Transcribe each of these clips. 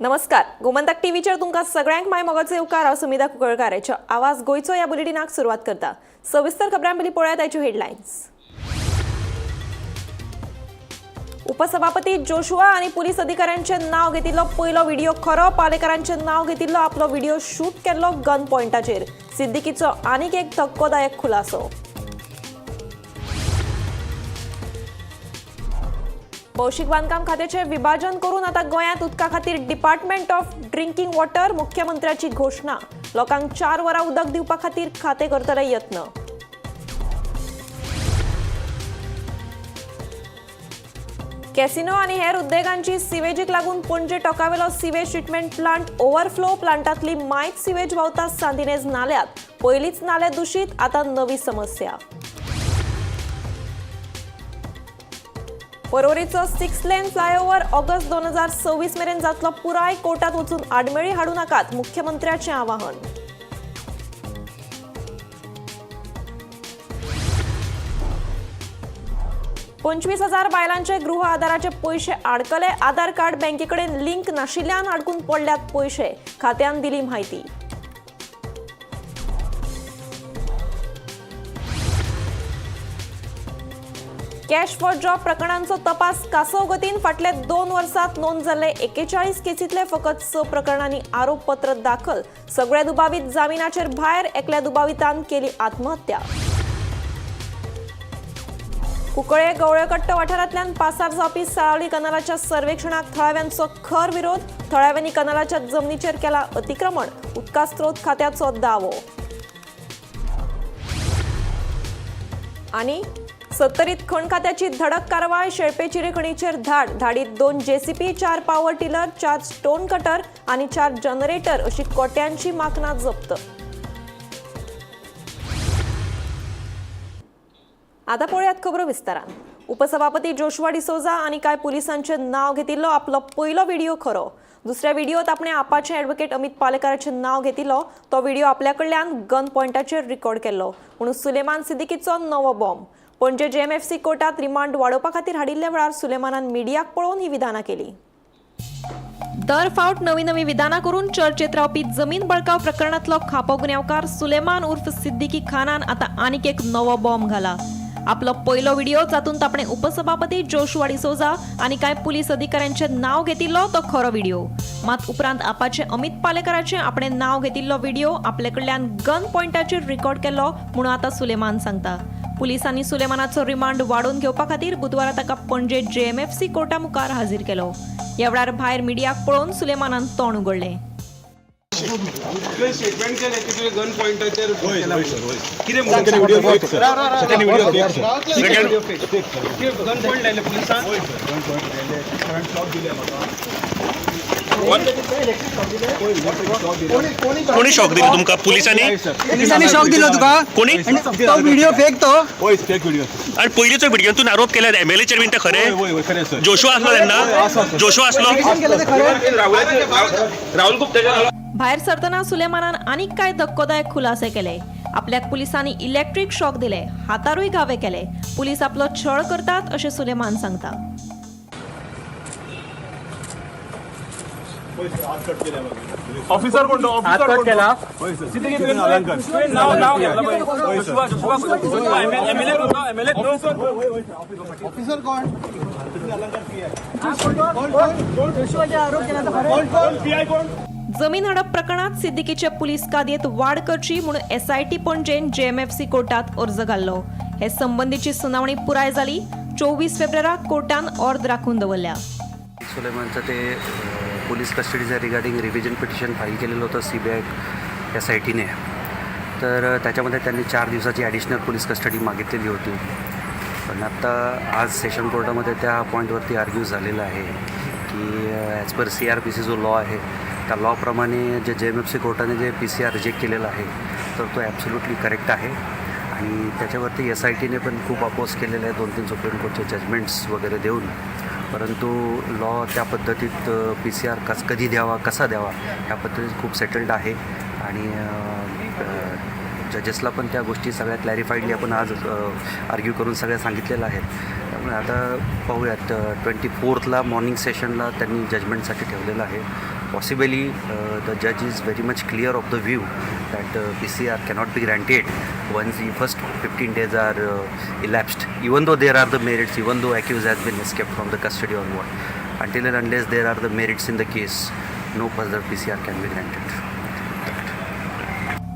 नमस्कार, गोमंतक टीव्हीचेर तुमकां सगळ्यांक माय मोगाचो येवकार. हांव सुमिता कुंकळकाराचो आवाज गोंयचो ह्या बुलेटिनाक सुरवात करता. सविस्तर खबरां पयलीं पळयात आयच्यो हेडलायन्स. उपसभापती जोशुआ आनी पुलीस अधिकाऱ्यांचें नांव घेतिल्लो पयलो व्हिडिओ खरो. पालेकारांचें नांव घेतिल्लो आपलो व्हिडिओ शूट केल्लो गन पॉयंटाचेर. सिद्दीकीचो आनीक एक धक्कोदायक खुलासो. भौशीक बांदकाम खात्याचे विभाजन करून आता गोंयांत उदका खातीर डिपार्टमेंट ऑफ ड्रिंकिंग वॉटर. मुख्यमंत्र्याची घोशणा. लोकांक 4 वरां उदक दिवपा खातीर खातें करतले यत्न. कॅसिनो आनी हेर उद्देगांची सिवेजीक लागून पणजे टोकावेलो सिवेज ट्रिटमेंट प्लांट ओव्हरफ्लो. प्लांटांतली मायत सिवेज व्हांवता सांतिनेज नाल्यात. पयलींच नाले दुशीत, आता नवी समस्या. पर्वरीचो 6 लेन फ्लायओव्हर ऑगस्ट 2026 मेरेन जातलो पुराय. कोर्टात वचून आडमेळी हाडूं नाकात, मुख्यमंत्र्याचें आवाहन. 25,000 बायलांचे गृह आधाराचे पयशे आडकले. आधार कार्ड बँकेकडेन लिंक नाशिल्ल्यान आडकून पडल्यात पयशे. खात्यान दिली म्हायती. कॅश फॉर जॉब प्रकरणांचो तपास कासव गतीन. फाटल्या 2 वर्सात नोंद जाल्ले 41 केसींतले फकत 6 प्रकरणांनी आरोपपत्र दाखल. सगळे दुबावीत जामिनाचेर भायर. एकल्या दुबावितान केली आत्महत्या. कुंकळे गवळकट्ट वाठारांतल्यान पासार जावपी साळावली कनालाच्या सर्वेक्षणाक थळाव्यांचो खर विरोध. थळाव्यांनी कनालाच्या जमनीचेर केला अतिक्रमण. उदका स्रोत खात्याचो दावो. आनी सत्तरीत खण खात्याची धडक कारवाय. शेळपे चिरेखणीचेर धाड. धाडीत 2 JCB, 4 power tiller, 4 stone cutter आनी 4 जनरेटर अशी कोट्यांची माकनां जप्त. आता पळयात खबरो विस्तारान. उपसभापती जोशुआ डिसोजा आनी कांय पुलिसांचें नांव घेतिल्लो आपलो पयलो व्हिडिओ खरो. दुसऱ्या व्हिडिओत आपणे आपाचे ॲडव्होकेट अमित पालेकाराचें नांव घेतिल्लो तो व्हिडिओ आपल्या कडल्यान गन पॉयंटाचेर रिकॉर्ड केल्लो म्हणून सुलेमान सिद्दीकीचो नवो बॉम्ब. पणजे जेएमएफसी कोर्टात रिमांड वाडोवपा खातीर हाडिल्ल्या वेळार सुलेमानान मिडियाक पळोवन ही विधानां केली. दर फावट नवी नवी विधानां करून चर्चेत रावपी जमीन बळकाव प्रकरणांतलो खापो गुन्यांवकार सुलेमान उर्फ सिद्दीकी खानान आतां आनीक एक नवो बॉम्ब घाला. आपलो पयलो व्हिडिओ जातूंत आपणे उपसभापती जोशुआ डिसोजा आनी कांय पुलीस अधिकाऱ्यांचें नांव घेतिल्लो तो खरो व्हिडिओ. मात उपरांत आपाचे अमित पालेकाराचें आपणे नांव घेतिल्लो व्हिडिओ आपले कडल्यान गन पॉयंटाचेर रिकॉर्ड केल्लो म्हणून आतां सुलेमान सांगता. पुलिसांनी सुलेमानाचो रिमांड वाडोवन घेवपा खातीर बुधवारा ताका पणजे जेएमएफसी कोर्टा मुखार हाजीर केलो. ह्या वेळार भायर मिडियाक पळोवन सुलेमानान तोंड उगडलें. तुवें स्टेटमेंट केलें की तुवें गन पॉयंटाचेर कितें Second video fake, sir. Second video fake, sir. Second gun point लायले पुलिसान. कोणी शॉक दिली तुमकां पुलिसांनी? पोलिसांनी शॉक दिलो तुका. कोणी? आणि तो व्हिडिओ फेक तो. होय, फेक व्हिडिओ. आणि पयलींचो व्हिडिओ तून आरोप केला एमएलएचेर बीन, ते खरें? होय होय होय, खरें सर. जोशुआ आसलो तेन्ना? जोशुआ आसलो? केलं ते खरं. राहुल गुप्ताच्या भायर सरतना सुलेमानान आनीक कांय धक्कोदायक खुलासे केले. आपल्याक पुलिसांनी इलेक्ट्रीक शॉक दिले, हातारूय घावे केले. पुलीस आपलो छळ करतात अशें सुलेमान सांगता. ऑफिसर कोण तो? ऑफिसर कोण केला? होय सर. तुवें नाव नाव घेतला पळय, जोशुआ, जोशुआ, जोशुआ एमएलए न्हू, एमएलए न्हू. ऑफिसर कोण? जोशुआचे आरोप केला तर खरं. जमीन हडप प्रकरणात सिद्दीकीचे पुलीस कादयेत वाड करची म्हूण एसआयटी पणजेन जेएमएफसी कोर्टात अर्ज घाल्लो. हे संबंदीची सुनावणी पुराय जाली. 24 फेब्रुवाराक कोर्टान ऑर्द राखून दवरल्या. सुलेमानचं ते पोलीस कस्टडीच्या रिगार्डिंग रिव्हिजन पिटिशन फाईल केलेलं होतं सीबीआय एसआयटीने. तर त्याच्यामध्ये त्यांनी 4 दिवसाची ॲडिशनल पोलीस कस्टडी मागितलेली होती. पण आत्ता आज सेशन कोर्टामध्ये त्या पॉईंटवरती आर्ग्यू झालेलं आहे की ॲज पर सीआरपीसी जो लॉ आहे, त्या लॉप्रमाणे जे जेएमएफसी कोर्टाने जे पीसीआर रिजेक्ट केलेला आहे, तर तो ॲब्सोल्युटली करेक्ट आहे. आणि त्याच्यावरती एसआयटीने पण खूप अपोज केलेलं आहे, 2-3 सुप्रीम कोर्टचे जजमेंट्स वगैरे देऊन. परंतु लॉ त्या पद्धतीत पीसीआर कधी द्यावा, कसा द्यावा, ह्या पद्धतीत खूप सेटल्ड आहे. आणि जजेसला पण त्या गोष्टी सगळ्या क्लॅरिफाईडली आपण आज आर्ग्यू करून सगळ्या सांगितलेल्या आहेत. त्यामुळे आता पाहूयात, 24thला मॉर्निंग सेशनला त्यांनी जजमेंटसाठी ठेवलेलं आहे. Possibly the judge is very much clear of the view that PCR cannot be granted once the first 15 days are elapsed, even though there are the merits, even though accused has been escaped from the custody or what. Until and unless there are the merits in the case, no further PCR can be granted.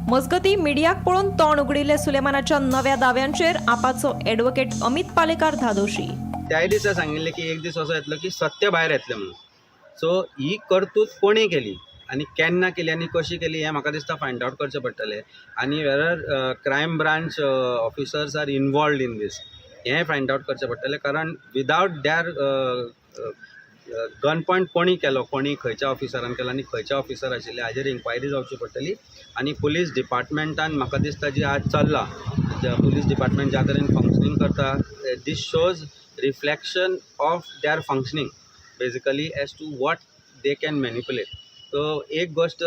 मजगती, मिडियाक पळोवन तोंड उगडिल्ले सुलेमानाच्या नव्या दाव्यांचेर आपाचो advocate Amit Palekar धादोशी. त्याय दिसा सांगिल्लें की एक दीस असो येतलो की सत्य भायर येतलें म्हणून. सो ही कर्तूत कोणी केली आनी केन्ना केली आनी कशी केली हें म्हाका दिसता फायंड आवट करचें पडटलें आनी whether crime branch officers are involved in this हें फायंड आवट करचें पडटलें, कारण विदावट there gun point कोणी केलो, कोणी खंयच्या ऑफिसरान केलो आनी खंयच्या ऑफिसर आशिल्ले हाजेर इन्क्वायरी जावची पडटली. आनी पुलीस डिपार्टमेंटान म्हाका दिसता जी आज चल्लां, पुलीस डिपार्टमेंट ज्या तरेन फंक्शनींग करता, this shows reflection of their functioning basically as to what they can manipulate. So एक गोश्ट,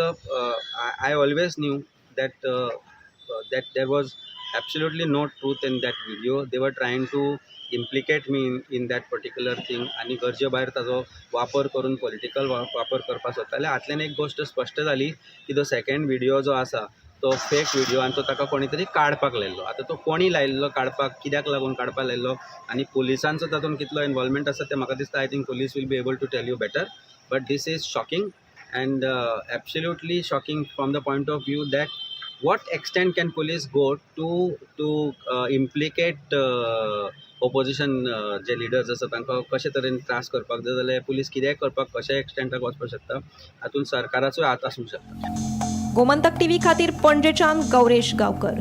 I always knew that there was absolutely no truth in that video. They were trying to implicate me in that particular thing आनी गरजे भायर ताजो वापर करून political वापर करपाक सोदताले. हातल्यान एक गोश्ट स्पश्ट जाली की तो सेकंड विडियो जो आसा तो फेक विडियो आनी तो ताका कोणी तरी काडपाक लायल्लो. आतां तो कोणी लायिल्लो काडपाक, कित्याक लागून काडपाक लायल्लो आनी पुलिसांचो तातूंत कितलो इनवॉल्वमेंट आसा तें म्हाका दिसता I think police will be able to tell you better, but this is shocking and absolutely shocking from the point of view that what extent can police go to implicate opposition J leaders आसा, तांकां कशे तरेन त्रास करपाक जाय जाल्यार police कितेंय करपाक कशे एक्सटेंटाक वचपाक शकता. हातूंत सरकाराचोय हात आसूंक शकता. गोमंतक टीव्ही खातीर पणजेच्यान गौरेश गावकर.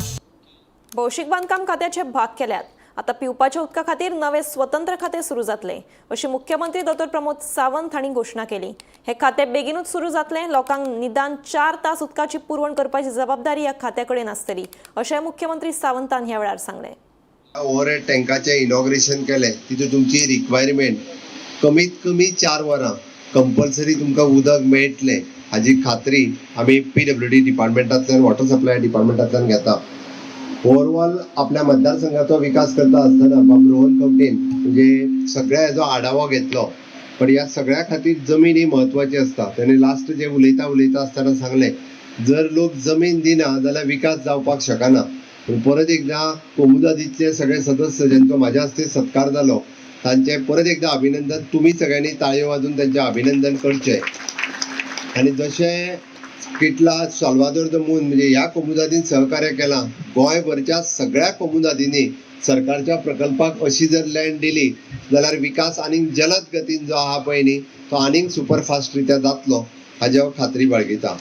भौशीक बांदकाम खात्याचे भाग केल्यात. आता पिवपाच्या उदका खातीर नवे स्वतंत्र खाते सुरू जातले अशी मुख्यमंत्री दोतोर प्रमोद सावंत हांणी घोशणा केली. हे खाते बेगीनूच सुरू जातले. लोकांक निदान 4 तास उदकाची पुरवण करपाची जबाबदारी ह्या खात्या कडेन आसतली अशें मुख्यमंत्री सावंतान ह्या वेळार सांगलें. ओव्हरहेड टँकाचें इनॉग्रेशन केलें. तितून तुमची रिक्वायरमेंट कमीत कमी 4 वरां कंपल्सरी तुमकां उदक मेळटलें हाजी खात्री आमी पीडब्ल्यूडी डिपार्टमेंटांतल्यान, वॉटर सप्लाय डिपार्टमेंटांतल्यान घेता. ओवरऑल आपल्या मतदारसंघाचो विकास करता आसतना बाब रोहन खंवटेन म्हणजे सगळ्या हेजो आढावो घेतलो, पण ह्या सगळ्या खातीर जमीन ही म्हत्वाची आसता. तेणे लास्ट जे उलयता उलयता आसतना सांगलें, जर लोक जमीन दिना जाल्यार विकास जावपाक शकना. पूण परत एकदा कोमुदादीतले सगळे सदस्य ज्यांचो म्हाज्या हस्ते सत्कार जालो तांचे परत एकदा अभिनंदन. तुमी सगळ्यांनी ताळयो वाजून तांचें अभिनंदन करचें. आनी जशें किटला साल्वादोर the moon म्हणजे ह्या कोमुदादीन सहकार्य केलां, गोंयभरच्या सगळ्या कोमुदादींनी सरकारच्या प्रकल्पाक अशी जर लँड दिली जाल्यार विकास आनीक जलद गतीन जो आहा पळय न्ही, तो आनीक सुपरफास्ट रित्या जातलो हाजी हांव खात्री बाळगिता.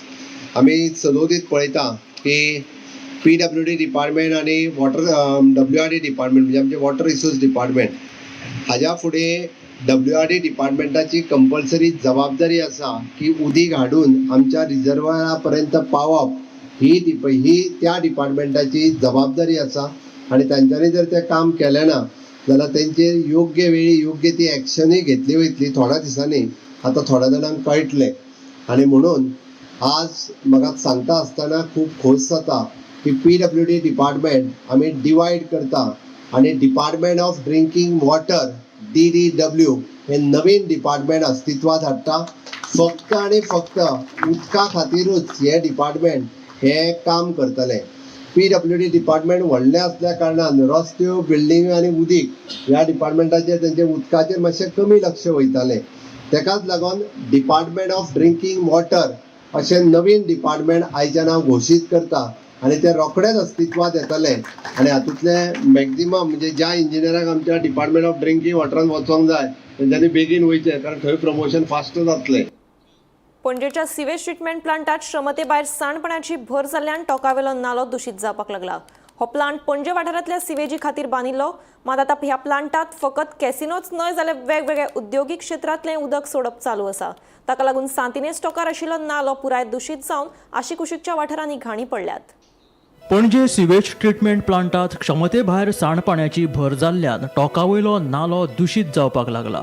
आमी सदोदीत पळयता की पीडब्ल्यूडी डिपार्टमेंट आनी वॉटर डब्ल्यूआरडी डिपार्टमेंट म्हणजे आमचे वॉटर रिसोर्स डिपार्टमेंट, हाज्या फुडें डब्ल्यूआरडी डिपार्टमेंटाची कंपल्सरी जबाबदारी आसा की उदीक हाडून आमच्या रिजर्वरा पर्यंत पावप ही त्या डिपार्टमेंटाची जबाबदारी आसा. आनी तांच्यांनी जर तें काम केलें ना जाल्यार तेंचेर योग्य वेळी योग्य ती एक्शनूय घेतली वयतली थोड्या दिसांनी. आतां थोड्या जाणांक कळटलें. आनी म्हणून आज म्हाका सांगता आसतना खूब खोस जाता की पीडब्ल्यूडी डिपार्टमेंट आमी डिवायड करता आनी Department of Drinking Water, DDW हे नवीन डिपार्टमेंट अस्तित्वात हाडटा. फक्त आनी फक्त उदका खातीरूच हें डिपार्टमेंट हें काम करतलें. पीडब्ल्यूडी डिपार्टमेंट व्हडलें आसल्या कारणान रस्त्यो, बिल्डिंग्यो आनी उदीक ह्या डिपार्टमेंटाचेर तेंचे उदकाचेर मातशें कमी लक्ष वयतालें. तेकाच लागून डिपार्टमेंट ऑफ ड्रिंकींग वॉटर अशें नवीन डिपार्टमेंट आयच्यान हांव घोशीत करता आनी ते रोखडेच अस्तित्वात येतले. आनी हातूंतले मॅक्झिमम म्हणजे ज्या इंजिनियरांक आमच्या डिपार्टमेंट ऑफ ड्रिंकींग वॉटरान वचोंक जाय तेंच्यांनी बेगीन वयचें, कारण थंय प्रमोशन फास्ट जातलें. पणजेच्या सिवेज ट्रिटमेंट प्लांटात क्षमते भायर सांडपाण्याची भर जाल्ल्यान टोकावेलो नालो दुशीत जावपाक लागला. हो प्लांट पणजे वाठारांतल्या सिवेजी खातीर बांदिल्लो. मात आतां ह्या प्लांटात फकत कॅसिनोच न्हय जाल्यार वेगवेगळ्या उद्योगीक क्षेत्रांतलें उदक सोडप चालू आसा. ताका लागून सांतिनेज टोकार आशिल्लो नालो पुराय दुशीत जावन आशिकुशीकच्या वाठारांनी घाणी पडल्यात. पणजे सिवेज ट्रिटमेंट प्लांटात क्षमते भायर सांडपाण्याची भर जाल्ल्यान टोकावयलो नालो दुशीत जावपाक लागला.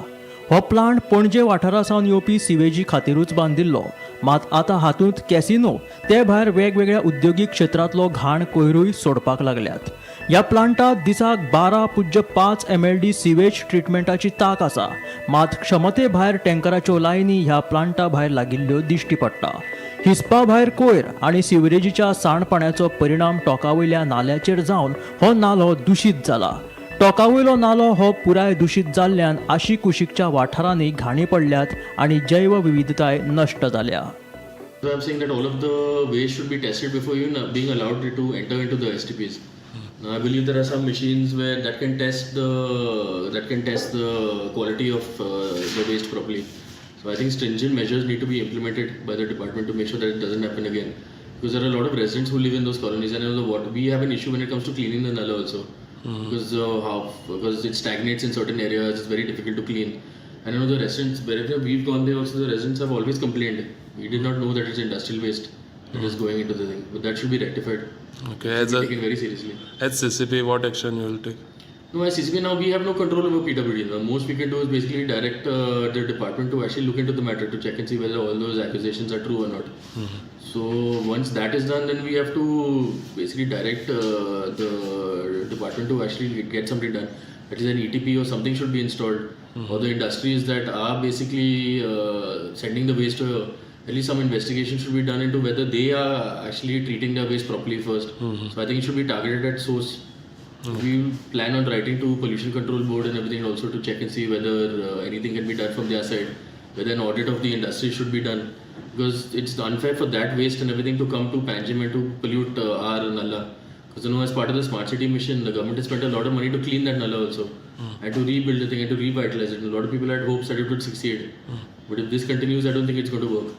हो प्लांट पणजे वाठारा सावन येवपी सिवेजी खातीरूच बांदिल्लो. मात आतां हातूंत कॅसिनो, ते भायर वेगवेगळ्या उद्योगीक क्षेत्रांतलो घाण कोयरूय सोडपाक लागल्यात. ह्या प्लांटात दिसाक 12.5 MLD sewage ट्रिटमेंटाची ताक आसा, मात क्षमते भायर टँकराच्यो लायनी ह्या प्लांटा भायर लागिल्ल्यो दिश्टी पडटा. हिसपा भायर कोयर आनी सिवरेजीच्या सांडपाण्याचो परिणाम टोका वयल्या नाल्याचेर जावन हो नालो दुशीत जाला. टोका वयलो नालो हो पुराय दुशीत जाल्ल्यान आशिकुशीकच्या वाठारांनी घाणी पडल्यात आनी जैवविविधताय नश्ट जाल्या. So I'm saying that all of the waste should be tested before even being allowed to enter into the STPs. Now I believe there are some machines where that can test the quality of the waste properly. So I think stringent measures need to be implemented by the department to make sure that it doesn't happen again. Because there are a lot of residents who live in those colonies, and you know, what we have an issue when it comes to cleaning the nala also, because because it stagnates in certain areas, it's very difficult to clean. And I know the residents, wherever we've gone there also, the residents have always complained. We did not know that it's industrial waste that is going into the thing, but that should be rectified. Okay, as a Taken very seriously. As CCP, what action you will take? No, as CCP now we have no control over PWD. The most we can do is basically direct the department to actually look into the matter to check and see whether all those accusations are true or not. So once that is done, then we have to basically direct the department to actually get something done. At least an ETP or something should be installed, or the industries that are basically sending the waste to, at least some investigation should be done into whether they are actually treating their waste properly first. So I think it should be targeted at source. We plan on writing to Pollution Control Board and everything also to check and see whether anything can be done from their side, whether an audit of the industry should be done, because it's unfair for that waste and everything to come to Panjim and to pollute our nala. Because you know, as part of the smart city mission, the government has spent a lot of money to clean that nala also, and to rebuild the thing and to revitalize it. And a lot of people had hopes that it would succeed, but if this continues, I don't think it's going to work.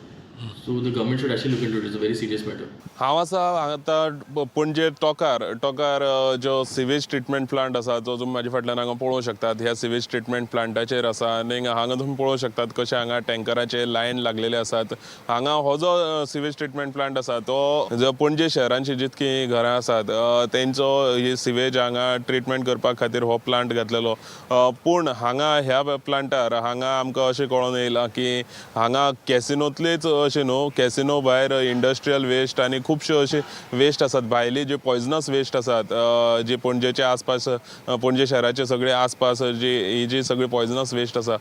So the government should actually look into it. It's a very serious matter. हांव आसा आतां पणजे टोकार टोकार जो sewage treatment plant आसा जो तुमी म्हाजे फाटल्यान हांगा पळोवंक शकतात. ह्या सिवेज ट्रिटमेंट प्लांटाचेर आसा आनी हांगा तुमी पळोवंक शकतात कशें हांगा टँकराचे लायन लागलेले आसात. हांगा हो जो सिवेज ट्रिटमेंट प्लांट आसा तो जो पणजे शहरांची जितकी घरां आसात तेंचो ही सिवेज हांगा ट्रिटमेंट करपा खातीर हो प्लांट घातलेलो. पूण हांगा ह्या प्लांटार हांगा आमकां अशें कळोन येयलां की हांगा कॅसिनोतलेच अशें न्हू, कॅसिनो भायर इंडस्ट्रियल वेस्ट आनी खुबश्यो अशे वेस्ट आसात, भायली जी पॉयजनस वेस्ट आसात जी पणजेच्या आसपास पणजे शहराचे सगळे आसपास जी ही जी सगळी पॉयजनस वेस्ट आसा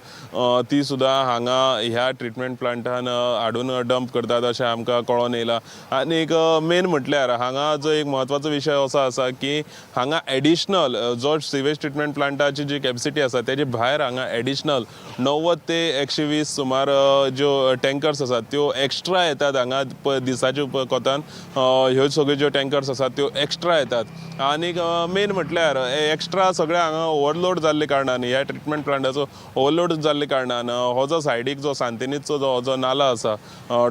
ती सुद्दां हांगा ह्या ट्रिटमेंट प्लांटान हाडून डंप करतात अशें आमकां कळोन येयलां. आनी एक मेन म्हटल्यार हांगा जो एक म्हत्वाचो विशय असो आसा की हांगा एडिशनल जो सिवेज ट्रिटमेंट प्लांटाची जी कॅपसिटी आसा तेजे भायर हांगा एडिशनल 90 ते 120 सुमार ज्यो टँकर्स आसात त्यो एक्स्ट्रा येतात हांगा दिसाच्या कोतान. ह्यो सगळ्यो ज्यो टँकर्स आसात त्यो एक्स्ट्रा येतात. आनीक मेन म्हटल्यार एक्स्ट्रा सगळे हांगा ओवरलोड जाल्ले कारणान ह्या ट्रिटमेंट प्लांटाचो ओवरलोड जाल्ले कारणान हो जो सायडीक जो सांतिनेजचो जो हो जो नाला आसा,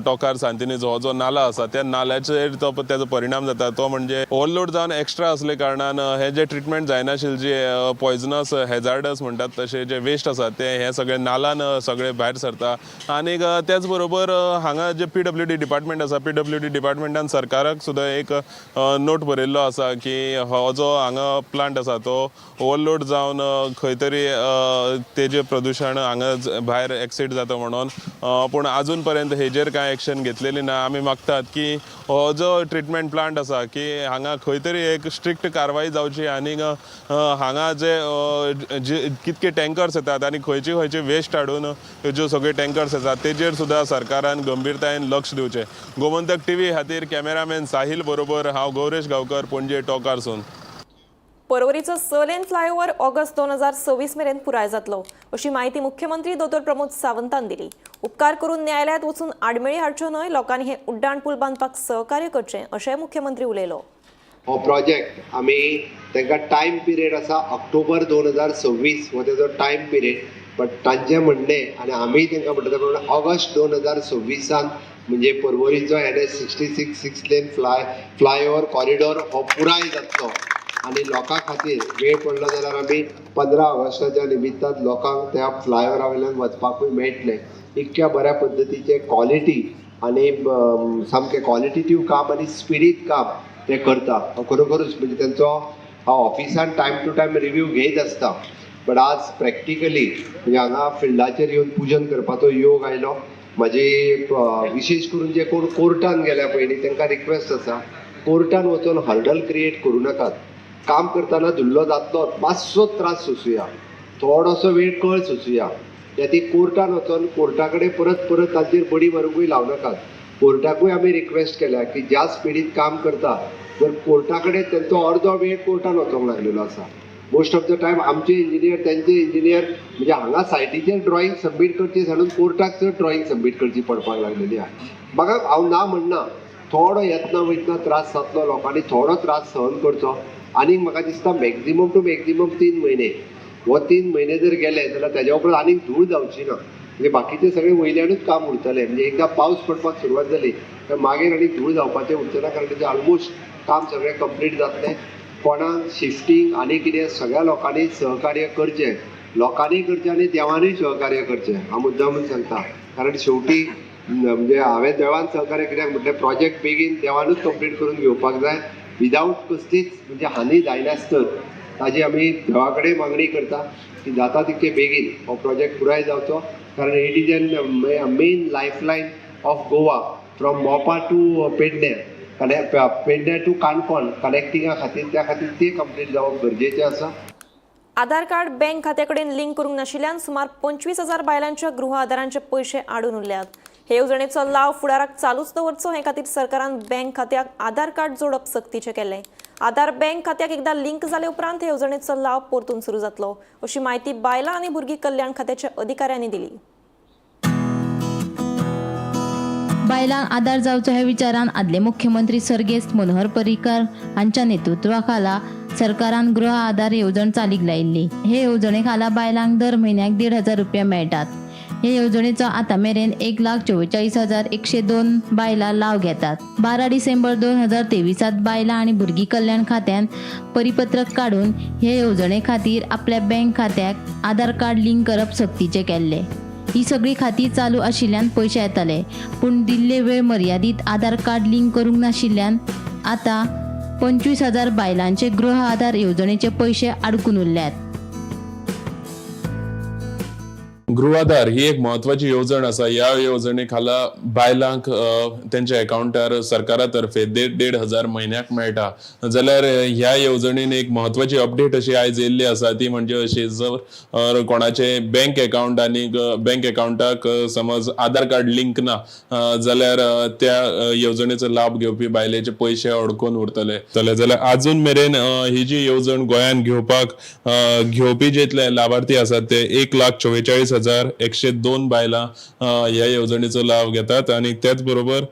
टोकार सांतिनेज हो जो नाला आसा त्या नाल्याचेर तो तेजो परिणाम जाता. तो म्हणजे ओवरलोड जावन एक्स्ट्रा असले कारणान हे जे ट्रिटमेंट जायनाशिल्ले जे पॉयजनस हेजार्डस म्हणटात तशे जे वेस्ट आसा ते हे सगळे नालान सगळे भायर सरता. आनीक त्याच बरोबर हांगा जे PWD department आसा, PWD डिपार्टमेंटान सरकाराक सुद्दां एक नोट बरयल्लो आसा की हो जो हांगा प्लांट आसा तो ओवरलोड जावन खंय तरी तेजें प्रदुशण हांगा भायर एक्सीड जाता म्हणून. पूण आजून पर्यंत हेजेर कांय एक्शन घेतलेली ना. आमी मागतात की हो जो ट्रिटमेंट प्लांट आसा की हांगा खंय तरी एक स्ट्रिक्ट कारवाय जावची आनीक हांगा जे जे कितके टँकर्स येतात आनी खंयचे खंयचे वेस्ट हाडून ज्यो सगळे टँकर्स येतात तेजेर सुद्दां सरकारान गंभीरतायेन लक्ष दिवचें. गोमंतक टीव्ही खातीर कॅमेरामॅन साहील बरोबर हांव गौरेश गांवकर, पणजे टोकारसून. पर्वरीचो 6 लेन फ्लायओव्हर ऑगस्ट 2026 मेरेन पुराय जातलो अशी माहिती मुख्यमंत्री दोतोर प्रमोद सावंतान दिली. उपकार करून न्यायालयात वचून आडमेळी हाडच्यो न्हय, लोकांनी हे उड्डाण पूल बांदपाक सहकार्य करचें अशेंय मुख्यमंत्री उलयलो. हो प्रोजेक्ट आमी तांकां टायम पिरियड आसा ऑक्टोबर 2026 हो तेजो टायम पिरियड, बट तांचें म्हणणें आनी आमी तांकां म्हणटा ते प्रमाणे ऑगस्ट 2026 म्हणजे पर्वरीचो NH 66 6 lane flyover corridor हो पुराय जातलो आनी लोकां खातीर वेळ पडलो जाल्यार आमी 15 ऑगस्टाच्या निमित्तान लोकांक त्या फ्लायओवरा वयल्यान वचपाकूय मेळटलें. इतक्या बऱ्या पद्दतीचें क्वॉलिटी आनी सामकें क्वॉलिटेटीव काम आनी स्पिडीत काम ते करता. हांव खरोखरूच म्हणजे तेंचो हांव ऑफिसान टायम टू टायम रिव्यू घेयत आसता, बट आज प्रॅक्टिकली म्हणजे हांगा फिल्डाचेर येवन पुजन करपाचो योग आयलो. म्हाजी विशेश करून जे कोण कोर्टान गेल्या पयलीं तांकां रिक्वेस्ट आसा, कोर्टान वचून हर्डल क्रिएट करूं नाकात. काम करतना धुल्लो जातलो, मातसो त्रास सोंसुया, थोडोसो वेळ कळ सोंसुया. त्या ती कोर्टान वचोन कोर्टा कडेन परत परत तांचेर बडी मारुंकूय लावं नाकात. कोर्टाकूय आमी रिक्वेस्ट केल्या की ज्या स्पिडीन काम करता, जर कोर्टा कडेन तेंचो अर्दो वेळ कोर्टान वचोंक लागलेलो आसा. मोस्ट ऑफ the time आमचे इंजिनियर, तेंचे इंजिनियर, म्हणजे हांगा सायटीचेर ड्रॉइंग सबमीट करची सांडून कोर्टाक चड ड्रॉइंग सबमीट करची पडपाक लागलेली आहा. म्हाका हांव ना म्हणना, थोडो येतना वयतना त्रास जातलो, लोकांनी थोडो त्रास सहन करचो. आनीक म्हाका दिसता मॅक्झिमम टू मॅक्झिमम 3 म्हयने. हो 3 म्हयने जर गेले जाल्यार तेज्या उपरांत आनीक धूळ जावची ना. म्हणजे बाकीचे सगळे वयल्यानूच काम उरतलें. म्हणजे एकदां पावस पडपाक सुरवात जाली तर मागीर आनी धूळ जावपाचें उरचें ना, कारण तेजें ऑलमोस्ट काम सगळें कंप्लीट जातलें. कोणाक शिफ्टींग आनी कितें, सगळ्या लोकांनी सहकार्य करचें, लोकांनी करचें आनी देवानूय सहकार्य करचें. हांव मुद्दामून सांगता, कारण शेवटी म्हणजे हांवें देवान सहकार्य कित्याक म्हटलें, प्रोजेक्ट बेगीन देवानूच कंप्लीट करून घेवपाक जाय, विदावट कसलीच म्हणजे हानी जायनासतर. ताजी आमी देवा कडेन मागणी करता की जाता तितके बेगीन हो प्रोजेक्ट पुराय जावचो, कारण it is an main lifeline of Goa from Mopa to Pedne, Pedne to Canacona कनेक्टिंगा खातीर. त्या खातीर ते कंप्लीट जावप गरजेचें आसा. आधार कार्ड बँक खात्या कडेन लिंक करूंक नाशिल्ल्यान सुमार 25,000 बायलांच्या गृह आधारांचे पयशे आडून उरल्यात. हे येवजणेचो लाव फुडाराक चालूच दवरचो हे खातीर सरकारान बँक खात्याक आधार कार्ड जोडप सक्तीचें केलें. आधार बँक खात्याक एकदा लिंक जाले उपरांत हे येवजणेचो लाव परतून सुरू जातलो, अशी म्हायती बायलां आनी भुरगीं कल्याण खात्याच्या अधिकाऱ्यांनी दिली. बायलांक आदार जावचो ह्या विचारान आदले मुख्यमंत्री सर्गेस्त मनोहर पर्रीकार हांच्या नेतृत्वाखाला सरकारान गृह आधार येवजण चालीक लायिल्ली. हे येवजणे खाला बायलांक दर म्हयन्याक 1500 रुपया मेळटात. हे येवजणेचो आतां मेरेन 1,44,102 बायलां लाव घेतात. 12 डिसेंबर 2023त बायलां आनी भुरगीं कल्याण खात्यान परिपत्रक काडून हे येवजणे खातीर आपल्या बँक खात्याक आधार कार्ड लिंक करप सक्तीचें केल्लें. ही सगळी खातीं चालू आशिल्ल्यान पयशे येताले, पूण दिल्ले वेळ मर्यादीत आधार कार्ड लिंक करूंक नाशिल्ल्यान आतां 25,000 बायलांचे गृह आधार येवजणेचे पयशे आडकून उरल्यात. गृहाधार ही एक म्हत्वाची येवजण आसा. ह्या येवजणे खाला बायलांक तेंच्या अकाउंटार सरकारा तर्फे देड देड हजार म्हयन्याक मेळटा. जाल्यार ह्या येवजणेन एक म्हत्वाची अपडेट अशी आयज येयल्ली आसा, ती म्हणजे अशी, जर कोणाचे बँक अकाउंट आनी बँक अकाउंटाक समज आधार कार्ड लिंक ना जाल्यार त्या येवजणेचो लाभ घेवपी बायलेचे पयशे अडकून उरतले. जाल्यार अजून मेरेन ही जी येवजण गोंयांत घेवपाक घेवपी जितले लाभार्थी आसात ते 1,44,102 बायलां ह्या येवजणेचो लाव घेतात. आनी त्याच बरोबर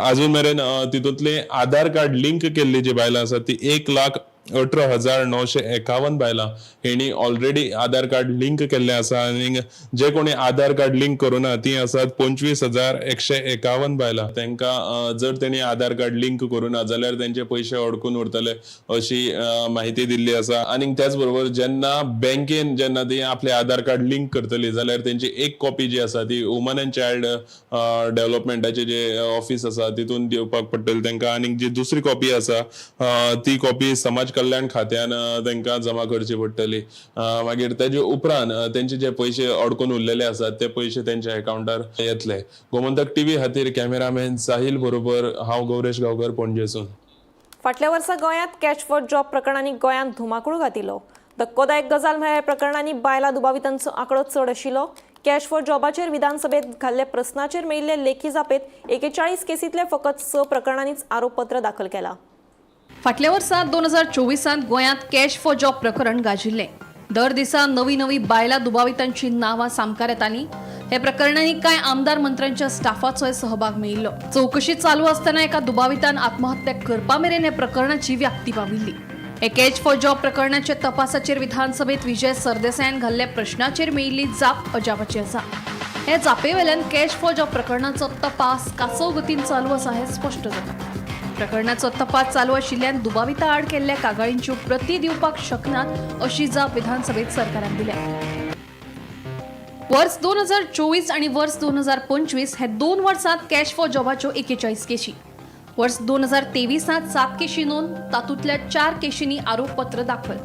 अजून मेरेन तितूंतले आधार कार्ड लिंक केल्ली जी बायलां आसात ती 1,18,951 बायलां हेणी ऑलरेडी आधार कार्ड लिंक केल्लें आसा. आनी जे कोणी आधार कार्ड लिंक करुना ती आसात 25,151 बायलां. तांकां जर तेणी आधार कार्ड लिंक करुना जाल्यार तेंचे पयशे अडकून उरतले अशी माहिती दिल्ली आसा. आनी त्याच बरोबर जेन्ना बँकेन जेन्ना ती आपले आधार कार्ड लिंक करतली जाल्यार तेंची एक कॉपी जी आसा ती वुमन अँड चायल्ड डेव्हलपमेंटाचे जे ऑफिस आसा तितून दिवपाक पडटली तांकां. आनी जी दुसरी कॉपी आसा ती कॉपी समाज कल्याण खात्यान तांकां जमा करची पडटली. मागीर तेजे उपरांत तेंचे जे पयशे अडकून उरलेले आसात ते पयशे तेंच्या अकाउंटार येतले. गोमंतक टीव्ही खातीर कॅमेरामॅन साहील बरोबर हांव गौरेश गांवकर, पणजेसून. फाटल्या वर्सा गोंयांत कॅश फॉर जॉब प्रकरणांनी गोंयांत धुमाकूळ घातिल्लो. धक्कोदायक गजाल म्हळ्यार प्रकरणांनी बायलां दुबावितांचो आंकडो चड आशिल्लो. कॅश फॉर जॉबाचेर विधानसभेत घाल्ल्या प्रस्नाचेर मेळिल्ले लेखी जापेत 41 केसींतले फकत स प्रकरणांनीच आरोपपत्र दाखल केला. फाटल्या वर्सा 2024त गोंयांत कॅश फॉर जॉब प्रकरण गाजिल्लें. दर दिसा नवी नवी बायलां दुबावितांची नांवां सामकार येतालीं. हे प्रकरणांनी कांय आमदार मंत्र्यांच्या स्टाफाचोय सहभाग मेळिल्लो. चवकशी चालू आसतना एका दुबावितान आत्महत्या करपा मेरेन हे प्रकरणाची व्याप्ती पाविल्ली. हे कॅश फॉर जॉब प्रकरणाच्या तपासाचेर विधानसभेत विजय सरदेसायान घाल्ल्या प्रश्नाचेर मेळिल्ली जाप अजापाची आसा. हे जापेवेल्यान कॅश फॉर जॉब प्रकरणाचो तपास कासव गतीन चालू आसा हें स्पश्ट जाता. प्रकरणाचो तपास चालू आशिल्ल्यान दुबाविता आड केल्ल्या कागाळींच्यो प्रती दिवपाक शकनात अशी जाप विधानसभेत सरकारान दिल्या. वर्स 2024 आनी वर्स 2025 हे 2 वर्सात कॅश फॉर जॉबाच्यो 41 केशी. वर्स 2023त सात केशी नोंद, तातूंतल्या चार केशींनी आरोपपत्र दाखल.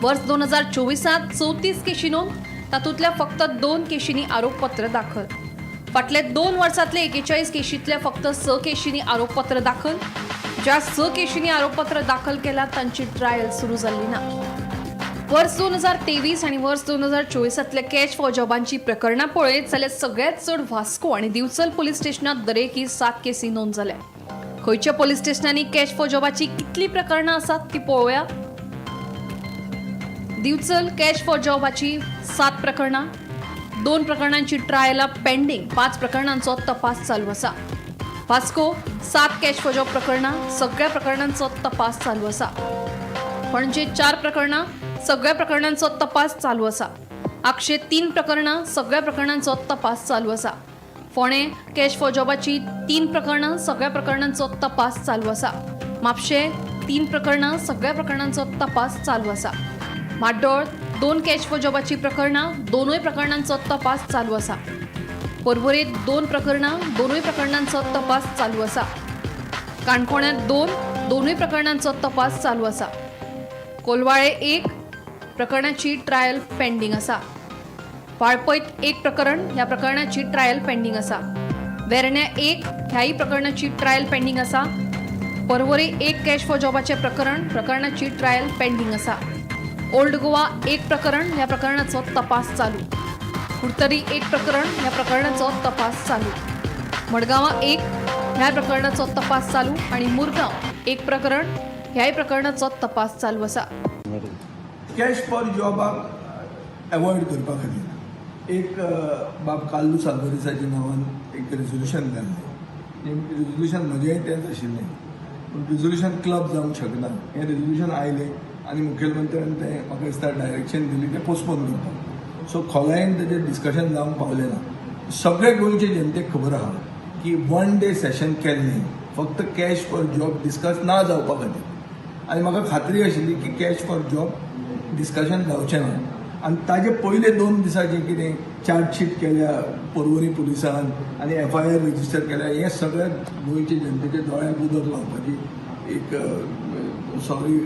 वर्स 2024त 34 केशी नोंद, तातूंतल्या फक्त दोन केशींनी आरोपपत्र दाखल. फाटल्या 2 वर्सांतले 41 केशींतल्या फक्त स केशींनी आरोपपत्र दाखल. ज्या 6 केशींनी आरोपपत्र दाखल केला तांची ट्रायल सुरू जाल्ली ना. वर्स 2023 आनी वर्स 2024 कॅश फॉर जॉबांची प्रकरणां पळयत जाल्यार सगळ्यांत चड वास्को आनी दिवचल पुलीस स्टेशनांत दरेकी 7 केसी नोंद जाल्या. खंयच्या पुलीस स्टेशनांनी कॅश फॉर जॉबाची कितली प्रकरणां आसात ती पळोवया. दिवचल कॅश फॉर जॉबाची 7 प्रकरणां, 2 प्रकरणांची ट्रायला पेंडींग, 5 प्रकरणांचो तपास चालू आसा. वास्को 7 कॅश फॉर जॉब प्रकरणां, सगळ्या प्रकरणांचो तपास चालू आसा. पणजे 4 प्रकरणां, सगळ्या प्रकरणांचो तपास चालू आसा. आगशे 3 प्रकरणां, सगळ्या प्रकरणांचो तपास चालू आसा. फोंडें कॅश फॉर जॉबाची 3 प्रकरणां, सगळ्या प्रकरणांचो तपास चालू आसा. म्हापशें 3 प्रकरणां, सगळ्या प्रकरणांचो तपास चालू आसा. म्हाड्डोळ 2 कॅश फॉर जॉबाची प्रकरणां, 2 प्रकरणांचो तपास चालू आसा. पर्वरेत 2 प्रकरणां, 2 प्रकरणांचो तपास चालू आसा. काणकोणांत 2 प्रकरणांचो तपास चालू आसा. कोलवाळे 1 प्रकरणाची ट्रायल पेंडींग आसा. वाळपयत 1 प्रकरण, ह्या प्रकरणाची ट्रायल पेंडींग आसा. वेर्ण्या 1 ह्याही प्रकरणाची ट्रायल पेंडींग आसा. पर्वरी 1 कॅश फॉर जॉबाचें प्रकरण, प्रकरणाची ट्रायल पेंडींग आसा. ओल्ड गोवा 1 प्रकरण, ह्या प्रकरणाचो तपास चालू. कुडतरी 1 प्रकरण, ह्या प्रकरणाचो तपास चालू. मडगांवां 1 ह्या प्रकरणाचो तपास चालू आनी मुरगांव 1 प्रकरण, ह्याय प्रकरणाचो तपास चालू आसा. कॅश फॉर जॉबाक एवॉयड करपा खातीर एक बाब कार्लूस आल्वारीसाच्या नांवान एक रेजोल्युशन घाल्लें. रेजोल्युशन म्हजेंय तेंच आशिल्लें, पूण रेजोल्युशन क्लब जावंक शकना. हें रेजोल्युशन आयलें आनी मुखेलमंत्र्यान तें म्हाका दिसता डायरेक्शन दिली तें पोस्टपोन करपाक. सो खोलायेन तेजें डिस्कशन जावंक पावलें ना. सगळे गोंयचे जनतेक खबर आहा की वन डे सेशन केल्लें फक्त कॅश फॉर जॉब डिस्कस ना जावपा खातीर, आनी म्हाका खात्री आशिल्ली की कॅश फॉर जॉब डिस्कशन जावचें ना. आनी ताजे पयले 2 दिसा जें कितें चार्जशीट केल्या पर्वरी पुलिसान आनी एफआयआर रजिस्टर केल्या, हें सगळें गोंयचे जनतेच्या दोळ्यांक उदक लावपाची एक सॉरी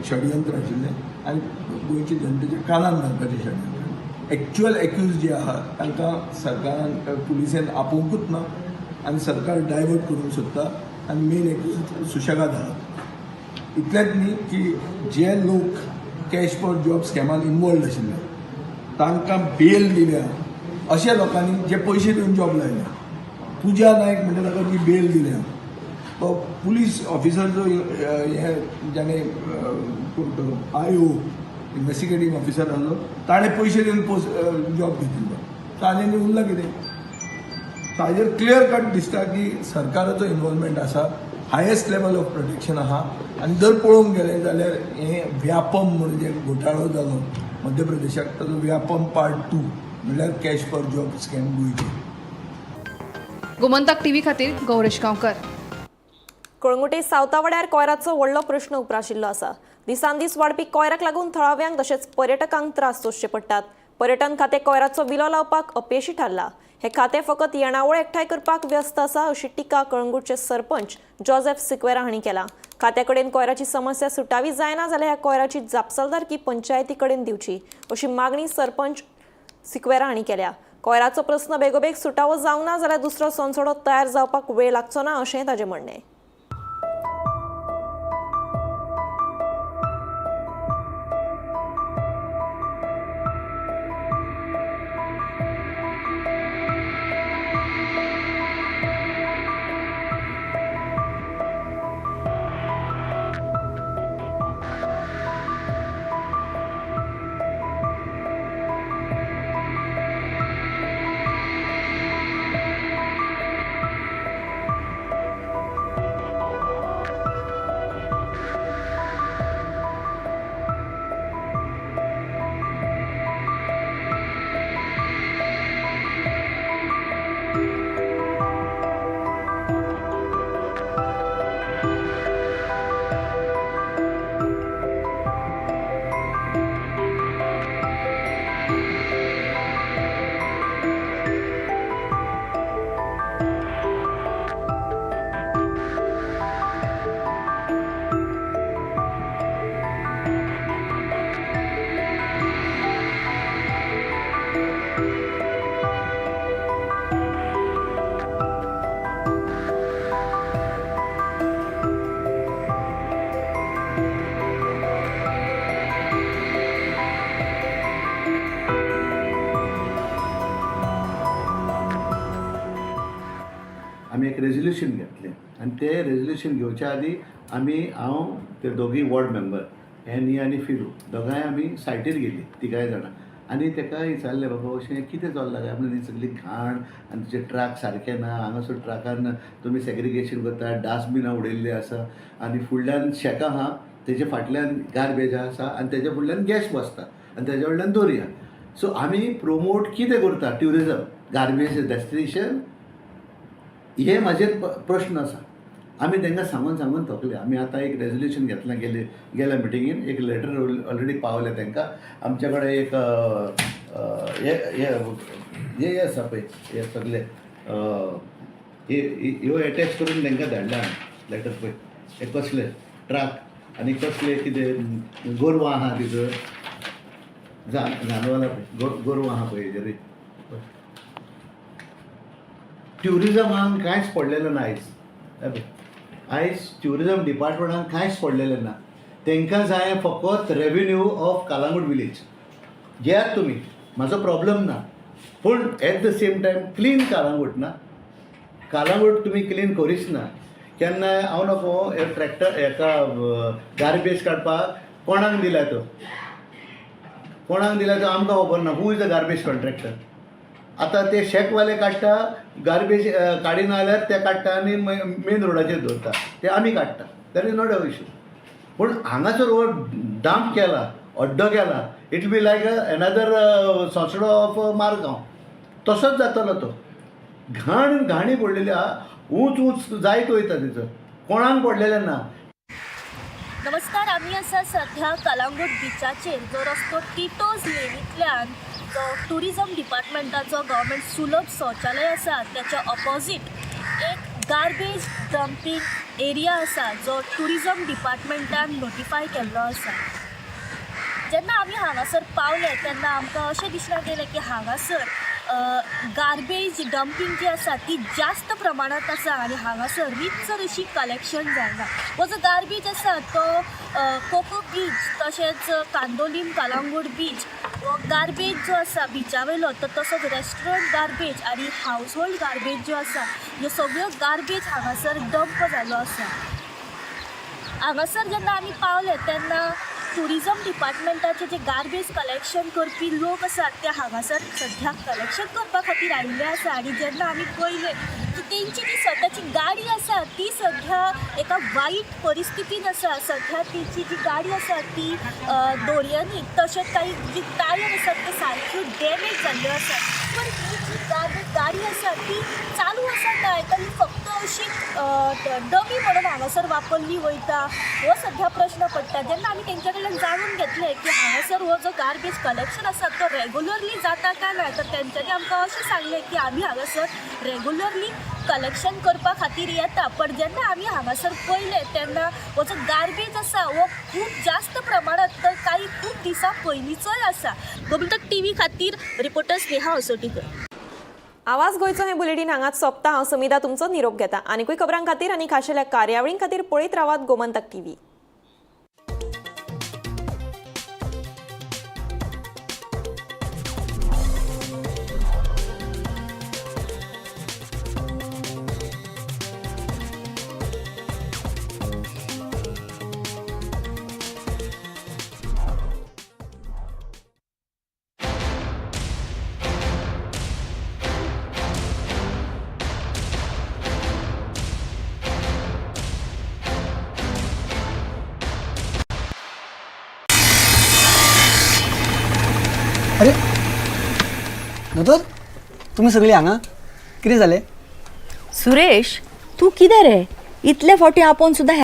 षडयंत्र आशिल्लें आनी गोंयचे जनतेच्या कानान घालपाचें षडयंत्र. एक्च्युअल एक्यूज जे आहा तांकां सरकारान पुलिसेन आपोवंकूच ना आनी सरकार डायवर्ट करूंक सोदता आनी मेन एक्यूज सुशेगाद आहा. इतलेंच न्ही की जे लोक कॅश फॉर जॉब स्कॅमान इनवॉल्ड आशिल्ले तांकां बेल दिल्या अशा लोकांनी जे पयशे दिवन जॉब लायल्या. पुजा नायक म्हणटा ताका जी बेल दिल्या, तो पुलीस ऑफिसर जो हे जाणें कोण तो आय ओ इन्वेस्टिगेटींग ऑफिसर आसलो ताणें पयशे दिवन जॉब घेतिल्लो. सो आनी उरलां कितें? ताजेर क्लियर कट दिसता की सरकाराचो इनवॉल्वमेंट आसा, हायेस्ट लेवल ऑफ प्रोटेक्शन आहा. आनी जर पळोवंक गेलें जाल्यार हें व्यापम म्हणून जे घोटाळो जालो मध्य प्रदेशाक ताजो व्यापम पार्ट 2 म्हणल्यार कॅश फॉर जॉब स्कॅम गोंयचे. गोमंतक टीव्ही खातीर गौरेश गांवकर. कळंगुटे सावतावाड्यार कोयराचो व्हडलो प्रश्न उप्राशिल्लो आसा. दिसान दीस वाडपी कोयराक लागून थळाव्यांक तशेंच पर्यटकांक त्रास सोंसचे पडटात. पर्यटन खातें कोयराचो विलो लावपाक अपेशी थारला. हे खातें फकत येणावळ एकठांय करपाक व्यस्त आसा अशी टिका कळंगूटचे सरपंच जोसेफ सिक्वेरा हांणी केला. खात्या कडेन कोयराची समस्या सुटावी जायना जाल्यार ह्या कोयराची जापसालदारकी पंचायती कडेन दिवची अशी मागणी सरपंच सिक्वेरा हांणी केल्या. कोयराचो प्रस्न बेगोबेग सुटावो जावंक ना जाल्यार दुसरो सोनसडो तयार जावपाक वेळ लागचो ना अशें ताचें म्हणणें. ते रेजोल्युशन घेवच्या आदी आमी हांव ते दोगूय वॉर्ड मेंबर एनी आनी फिरू दोगांय आमी सायटीर गेली तिगांय जाणां आनी तेका विचारलें, बाबा अशें कितें चल्लां काय म्हणून, ही सगळी घाण आनी तुजे ट्रक सारके ना, हांगासर ट्रकान तुमी सेग्रिगेशन करता, डस्टबिनां उडयल्ली आसा आनी फुडल्यान शेकां आहा, तेजे फाटल्यान गार्बेज आसा आनी तेजे फुडल्यान गॅस बसता आनी तेज्या फुडल्यान दर्या. सो आमी प्रोमोट कितें करता ट्युरिजम गार्बेज डेस्टिनेशन, हे म्हाजेर प्रश्न आसा. आमी तांकां सांगून सांगून थकले. आमी आतां एक रेजोल्युशन घेतलां, गेल्या मिटिंगेन एक लेटर ऑलरेडी पावलें तांकां. आमचे कडेन एक हे आसा पळय, हे सगळे ह्यो एटॅच करून तांकां धाडला आमी लेटर पळय, हे कसले ट्रक आनी कसले कितें गोरवां आहा तिथं, जानवरां गोरवां आहा पळय हेजेर. ट्युरिजमाक कांयच पडलेलें ना आयज, आयज ट्युरिजम डिपार्टमेंटान कांयच पडलेलें ना. तांकां जाय फकत रेवेन्यू ऑफ कालांगूट विलेज. घेयात तुमी, म्हाजो प्रॉब्लम ना, पूण at the same time clean Calangute ना, कालांगूट तुमी क्लीन करीच ना. केन्नाय हांव नको हे ट्रॅक्टर हेका गार्बेज काडपाक कोणाक दिला तो, कोणाक दिला तो आमकां खबर ना. Who is the garbage contractor? आतां ते शेकवाले काडटा गार्बेज, काडिना जाल्यार ते काडटा आनी मेन रोडाचेर दवरता, ते आमी काडटा, that is not a issue. पूण हांगासर हो डंप केला, अड्डो केला, it be like another Sonsodo of Margao, तसोच जातलो तो. घाण घाणी पडलेली आहा, ऊंच ऊंच जायत वयता तिचो, कोणाक पडलेलें ना. नमस्कार, आमी आसा सध्या कलांगूट बिचाचेर, जो रस्तो टिटोज लेनींतल्यान जो ट्युरिजम डिपार्टमेंटाचो गव्हर्मेंट सुलभ शौचालय आसा त्याच्या ऑपोजीट एक गार्बेज डंपींग एरिया आसा जो ट्युरिजम डिपार्टमेंटान नोटिफाय केल्लो आसा. जेन्ना आमी हांगासर पावले तेन्ना आमकां अशें दिसना गेलें की हांगासर गार्बेज डंपींग जी आसा ती जास्त प्रमाणांत आसा आनी हांगासर रितसर अशी कलेक्शन जायना. हो जो गार्बेज आसा तो कोको बीच तशेंच कांदोलीम कलांगूट बीच हो गार्बेज जो आसा बिचा वयलो तो तसोच रेस्टॉरंट गार्बेज आनी हावज होल्ड गार्बेज ज्यो आसा ह्यो सगळ्यो गार्बेज हांगासर डंप जाल्लो आसा. हांगासर जेन्ना आमी पावले तेन्ना ट्युरिजम डिपार्टमेंटाचे जे गार्बेज कलेक्शन करपी लोक आसात ते हांगासर सद्याक कलेक्शन करपा खातीर आयिल्ले आसा आनी जेन्ना आमी पळयलें की तेंची जी स्वताची गाडी आसा ती सद्या एका वायट परिस्थितीन आसा. सद्या तेची जी गाडी आसा ती दोरयांनी तशेंच काही जी टायर आसात ते सारक्यो डॅमेज जाल्ल्यो आसात. पण ही जी गाडी आसा ती चालू आसा काय तर ही फक्त अशी डमी म्हणून हांगासर वापरली वयता हो सद्या प्रश्न पडटा. जेन्ना आमी तेंच्या कडल्यान जाणून घेतलें की हांगासर हो जो गार्बेज कलेक्शन आसा तो रेगुलरली जाता काय ना, तर तेंच्यांनी आमकां अशें सांगलें की आमी हांगासर रेगुलरली कलेक्शन करपा खातीर येता, पण जेन्ना आमी हांगासर पळयलें तेन्ना हो जो गार्बेज आसा हो खूब जास्त प्रमाणांत तर काही खूब दिसां पयलींचोय आसा. गोमंतक टीव्ही खातीर रिपोर्टर स्नेहा असोटीकर. आवाज गोंयचो हें बुलेटीन हांगाच सोंपता. हांव समिता तुमचो निरोप घेता. आनीकूय खबरां खातीर आनी खाशेल्या कार्यावळीं खातीर पळयत रावात गोमंतक टीव्ही. अरे दोतोर, तुमी सगळीं हांगा कितें जालें? सुरेश, तूं कितें रे इतले फावटी आपोवन सुद्दां?